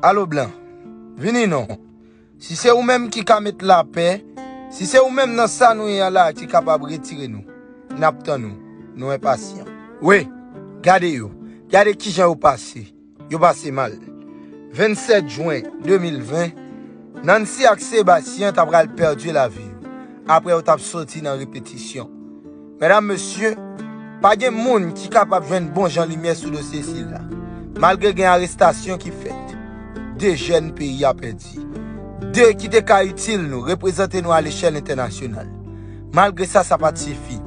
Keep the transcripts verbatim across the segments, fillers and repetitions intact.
Alo blan, vini non. Si se ou menm ki ka met lapè, si se ou menm nan sa nou ye a la ki kapab retire nou, n ap tann ou. Nou enpasyan. Wi, gade yo. Gade kijan yo pase. Yo pase mal. Vennsèt jen de mil ven, Nancy ak Sébastien ta pral pèdi lavi yo apre yo t ap soti nan repetisyon. Medam, mesye, pa gen moun ki kapab jwenn bon jan limyè sou dosye sila, malgre gen arestasyon ki fèt. De jèn peyi a pèdi. De ki te ka itil nou, reprezante nou alechèl entènasyonal. Malgre sa, sa pa t sifi.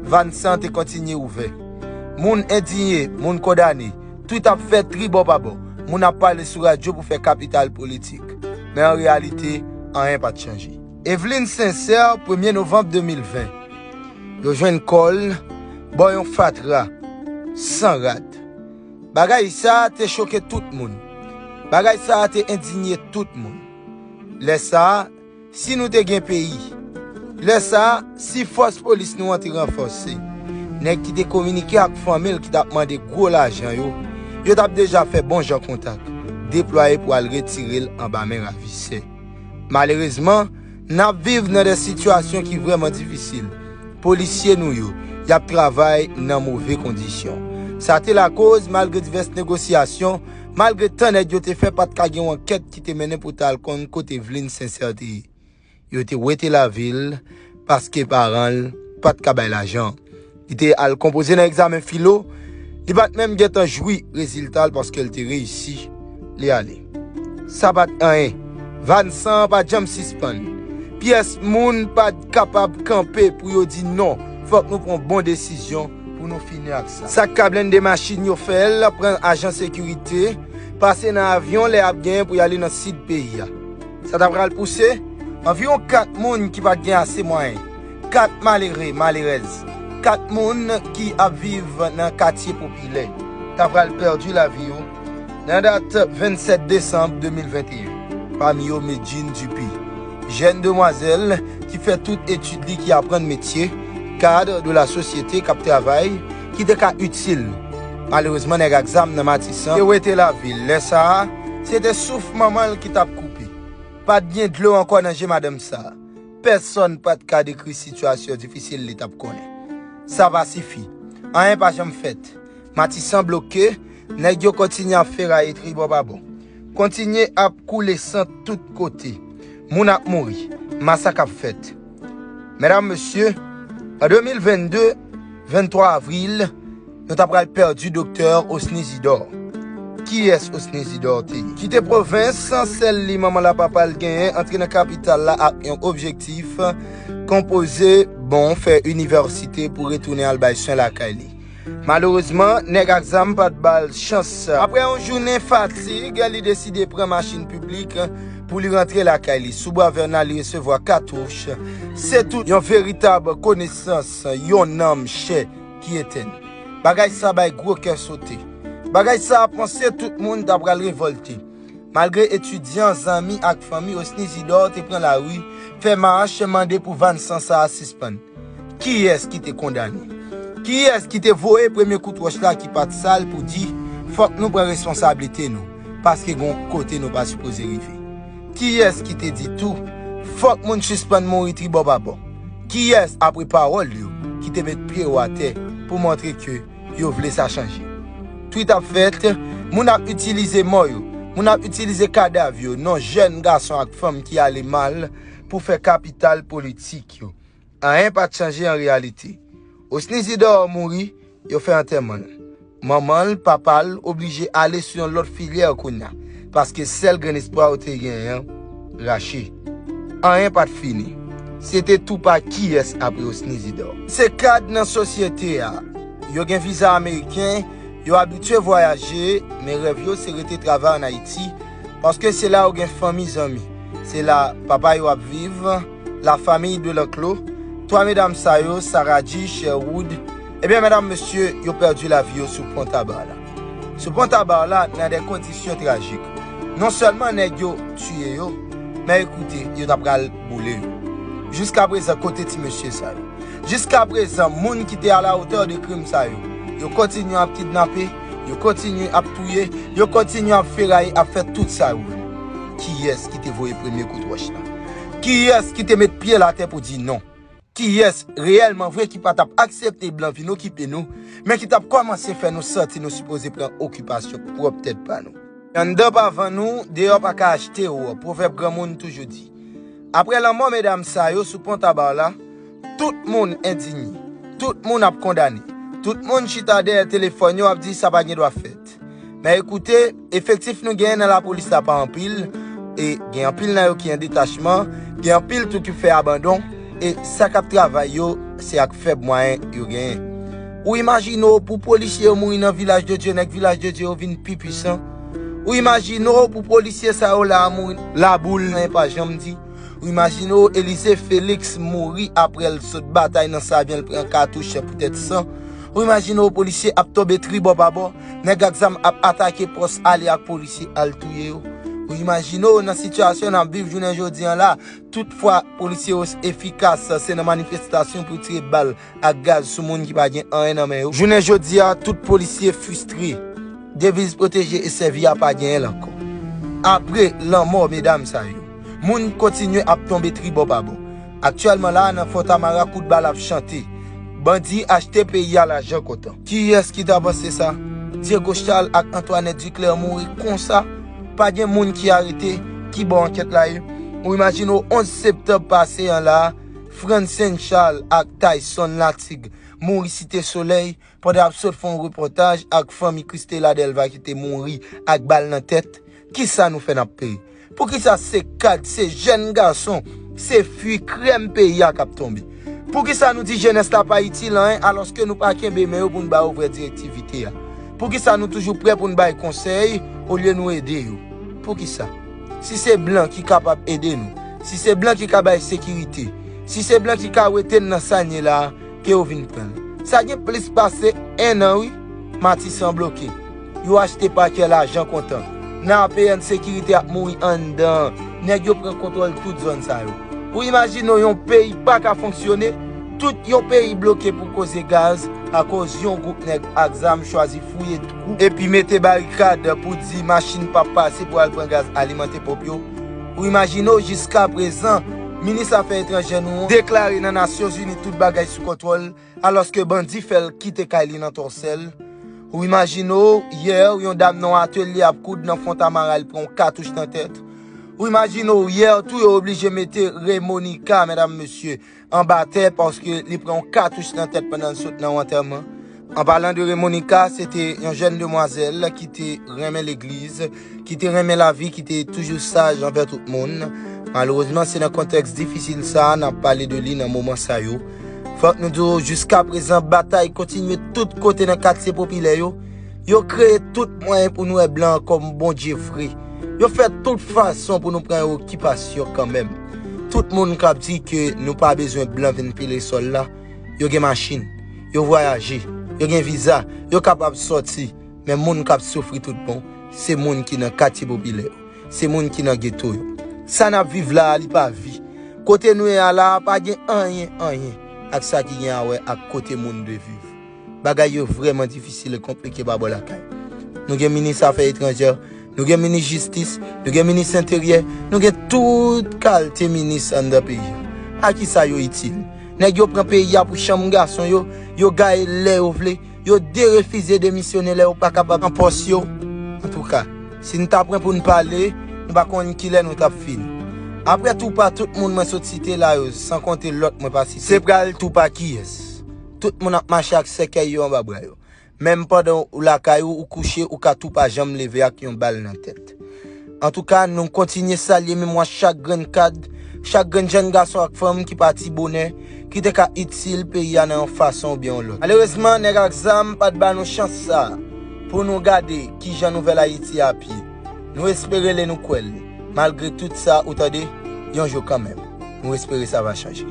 Vann san te kontinye ouvè. Moun endiye, moun kondane. Twit ap fèt tribò pa bò. Moun ap pale sou radyo pou fè kapital politik. Men an reyalite, anyen pa t chanje. Eveline Sincère, premye novanm de mil ven. Yo jwenn kò l bò yon fatra, san rad. Bagay sa a te choke tout moun. Bagay sa a te endinye tout moun. Lè sa a, si nou te gen peyi, lè sa a, si fòs polis nou an te ranfòse, nèg ki te kominike ak fanmi l ki t ap mande gwo lajan yo, yo t ap deja fè bon jan kontak, deplwaye pou al retire l anba men ravisè. Malerezman, n ap viv nan de sitiyasyon ki vrèman difisil. Polisye nou yo, y ap travay nan move kondisyon. Sa te lakoz, malgre divès negosyasyon, malgre tan nèg yo te fè, pa t ka gen yon ankèt ki te mennen pou t al konn kote Eveline Sincère te ye. Yo te wete lavi l, paske paran l pa t ka bay lajan. Li te al konpoze nan egzamen filo, li pa t menm gentan jwi rezilta l paske l te reyisi, li ale. Sa pa t anyen. Vann san an pa t janm sispann. Pyès moun pa t kapab kanpe pou yo di non, fòk nou pran bon desizyon pou nou fini ak sa. Sa k ka blende machin yo fè l, pran ajan sekirite, pase nan avyon lè y ap genyen pou y ale nan sid peyi a. Sa ta pral pouse anviwon kat moun ki pa t gen ase mwayen, kat malere, malerèz, kat moun ki ap viv nan katye popilè ta pral pèdi lavi yo nan dat vennsèt desanm de mil venteyen, pami yo Medjine Dupuy, jèn demwazèl ki fè tout etid li, ki aprann metye, kad de la sosyete k ap travay, ki te ka itil nou. Malerezman, nèg ak zam nan Matisan te wete lavi l. Lè sa a, se te souf manman l ki t ap koupe. Pa t gen dlo ankò nan je madanm sa a. Pèsonn pa t ka dekri sitiyasyon difisil li t ap konnen. Sa pa sifi. Anyen pa janm fèt. Matisan bloke, nèg yo kontinye ap feraye tribò pa bò. Kontinye ap koule san tout kote. Moun ap mouri. Masak ap fèt. Medam, mesye, an de mil vennde, venntwa avril, nou ta pral pèdi Doktè Osny Zidor. Kiyès Osny Zidor te ye? Kite pwovens, sèl li manman l ak papa l genyen, antre nan kapital la ak yon objektif, konpoze bon, fè inivèsite pou retounen al bay swen lakay li. Malerezman, nèg ak zam pa t ba l chans. Apre yon jounen fatig, li deside pran machin piblik pou li rantre lakay li. Sou bwa Vèna, li resevwa katouch. Se tout yon veritab konesans, yon nanm chè ki etenn. Bagay sa bay gwo kè sote. Bagay sa panse tout moun ta pral revòlte. Malgre etidyan, zanmi ak fanmi Osny Zidor te pran lari, fè mach, mande pou vann san sa a sispann. Kiyès ki te kondane? Kiyès ki te voye premye kout wòch la ki pa t sal pou di, fòk nou pran responsablite nou, paske gon kote nou pa sipoze rive? Kiyès ki te di tou, fòk moun sispann mouri tribò pa bò? Kiyès, apre pawòl yo, ki te met pye yo atè pou montre ke yo vle sa chanje? Twit ap fèt, moun ap itilize mò yo, moun ap itilize kadav yo, non jèn gason ak fanm ki ale mal pou fè kapital politik yo. Anyen pa t chanje an reyalite. Osny Zidor mouri, yo fè antèman l. Manman l, papa l oblije ale sou yon lòt filyè kounye a, paske sèl grenn espwa yo te genyen an rache. Anyen pa t fini. Se te tou pa kiyès apre Osny Zidor. Se kad nan sosyete a. Yo gen viza ameriken, yo abitye vwayaje, men rèv yo se rete travay ann Ayiti, paske se la yo gen fanmi, zanmi. Se la papa yo ap viv, la famille Delanclos. Twa medam sa yo, Sarah G, Sherwood, ebyen, medam, mesye, yo pèdi lavi yo sou pon Taba la. Sou pon Taba la, nan de kondisyon trajik. Non sèlman nèg yo tiye yo, men ekoute, yo ta pral boule yo. Jiskaprezan, kote ti mesye sa yo? Jiskaprezan, moun ki te a la hauteur de krim sa yo, yo kontinye ap kidnape, Yo kontinye ap touye, yo kontinye ap feraye, ap fè tout sa yo vle. Kiyès ki te voye premye kout wòch la? Kiyès ki te met pye l atè pou di non? Kiyès reyèlman vre ki pa t ap aksepte blan vin okipe nou, men ki t ap kòmanse fè nou santi nou sipoze pran okipasyon pwòp tèt pa nou? Anndan pa vann ou, deyò pa ka achte ou, pwovèb granmoun toujou di. Apre lanmò medam sa yo sou Pon Tabar la, tout moun endinye, tout moun ap kondane, tout moun chita dèyè telefòn yo ap di sa pa gen dwa fèt. Men ekoute, efektif nou genyen nan lapolis la pa anpil, e gen anpil nan yo ki an detachman, gen anpil tou ki fè abandon, e sa k ap travay yo, se ak fèb mwayen yo genyen. Ou imajine w pou polisye yo mouri nan Vilaj de Dye, nèg Vilaj de Dye yo vin pi pwisan? Ou imajine w pou polisye sa yo la a mouri laboul, anyen pa janm di? Ou imajine w Elize Felix mouri apre l sot batay nan Savyen, l pran katouch poutèt san? Ou imajine w polisye ap tonbe tribò pa bò, nèg ak zam ap atake pòs ale ak polisye al touye yo? Ou imajine w nan sitiyasyon n ap viv jounen jodi an la, tout fwa polisye yo efikas, se nan manifestasyon pou tire bal ak gaz sou moun ki pa gen anyen nan men yo. Jounen jodi a, tout polisye fristre. Deviz pwoteje e sèvi a pa genyen l ankò. Apre lanmò medam sa yo, moun kontinye ap tonbe tribò pa bò. Aktyèlman la, nan Fontamara, kout bal ap chante. Bandi achte peyi a lajan kontan. Kiyès ki ta panse sa? Diego Charles ak Antoinette Duclair mouri konsa. Pa gen moun ki arete. Ki bò ankèt la ye? Ou imajine w onz septanm pase an la, Francine Charles ak Tyson Latig mouri Site Solèy pandan y ap sot fè yon repòtaj ak fanmi Christela Delva ki te mouri ak bal nan tèt. Kisa nou fè n ap peye? Poukisa se kad, se jèn gason, se fi krèm peyi a k ap tonbe? Poukisa nou di jenès la pa itil anyen alòske nou pa kenbe men yo pou n ba yo vrè direktivite a? Poukisa nou toujou prè pou n bay konsèy olye nou ede yo? Poukisa? Si se blan ki kapab ede nou, si se blan ki ka bay sekirite, si se blan ki ka wete n nan sa n ye la a, ke yo vin pran l. Sa gen plis pase en an, wi, Matisan bloke. Yo achte pakè lajan kontan. Nan A P N sekirite ap mouri anndan. Nèg yo pran kontwòl tout zòn sa yo. Ou imajine w yon peyi pa ka fonksyone, tout yon peyi bloke pou koze gaz, akoz yon gwoup nèg ak zam chwazi fouye twou epi mete barikad pou di machin p ap pase pou al pran gaz alimante ponp yo. Ou imajine w jiskaprezan, minis afè etranjè nou an deklare nan Nasyonzini tout bagay sou kontwòl, alòske bandi fè l kite kay li nan Tòsèl. Ou imajine w, yè, yon dam nan yon atelye ap koud nan Fontamara, li pran yon katouch nan tèt. Ou imajine w, yè, tou yo oblije mete Remonika, medam, mesye, anba tè paske li pran yon katouch nan tèt pandan l sot nan yon antèman. An palan de Remonika, se te yon jèn demwazèl ki te renmen legliz, ki te renmen lavi, ki te toujou saj anvè tout moun. Malerezman, se nan kontèks difisil sa a n ap pale de li nan moman sa yo. Fòk nou di w, jiskaprezan, batay kontinye tout kote nan katye popilè yo. Yo kreye tout mwayen pou n wè blan an kòm Bondye vre. Yo fè tout fason pou nou pran yon okipasyon kanmenm. Tout moun k ap di ke nou pa bezwen blan vin pile sòl la, yo gen machin, yo vwayaje, yo gen viza, yo kapab sòti, men moun k ap soufri tout bon, se moun ki nan katye popilè yo, se moun ki nan geto yo. Sa n ap viv la a, li pa vi. Kote nou ye a la a, pa gen anyen, anyen ak sa ki gen a wè ak kote moun dwe viv. Bagay yo vrèman difisil e konplike pa bò lakay. Nou gen minis afè etranjè, nou gen minis jistis, nou gen minis enteryè, nou gen tout kalte minis anndan peyi a. A kisa yo itil? Nèg yo pran peyi a pou chanm gason yo, yo gaye lè yo vle, yo derefize demisyone lè yo pa kapab pran pòs yo. Antouka, si n ta pran pou n pale, nou pa konn kilè nou t ap fini. Apre Toupa, tout moun mwen sot site la yo, san konte lòt mwen pa site, se pral Toupa kiyès? Tout moun ap mache ak sèkèy yo anba bra yo. Menm pandan ou lakay ou, ou kouche, ou ka tou pa janm leve ak yon bal nan tèt. Antouka, nou kontinye salye memwa chak grenn kad, chak grenn jèn gason ak fanm ki pati bonè, ki te ka itil peyi a nan yon fason oubyen yon lòt. Malerezman, nèg ak zam pa t ba nou chans sa a pou nou gade kijan nouvèl Ayiti a ap ye. Nou espere l e nou kwè l. Malgre tout sa, ou tande, yon jou kanmenm. Nou espere sa va chanje.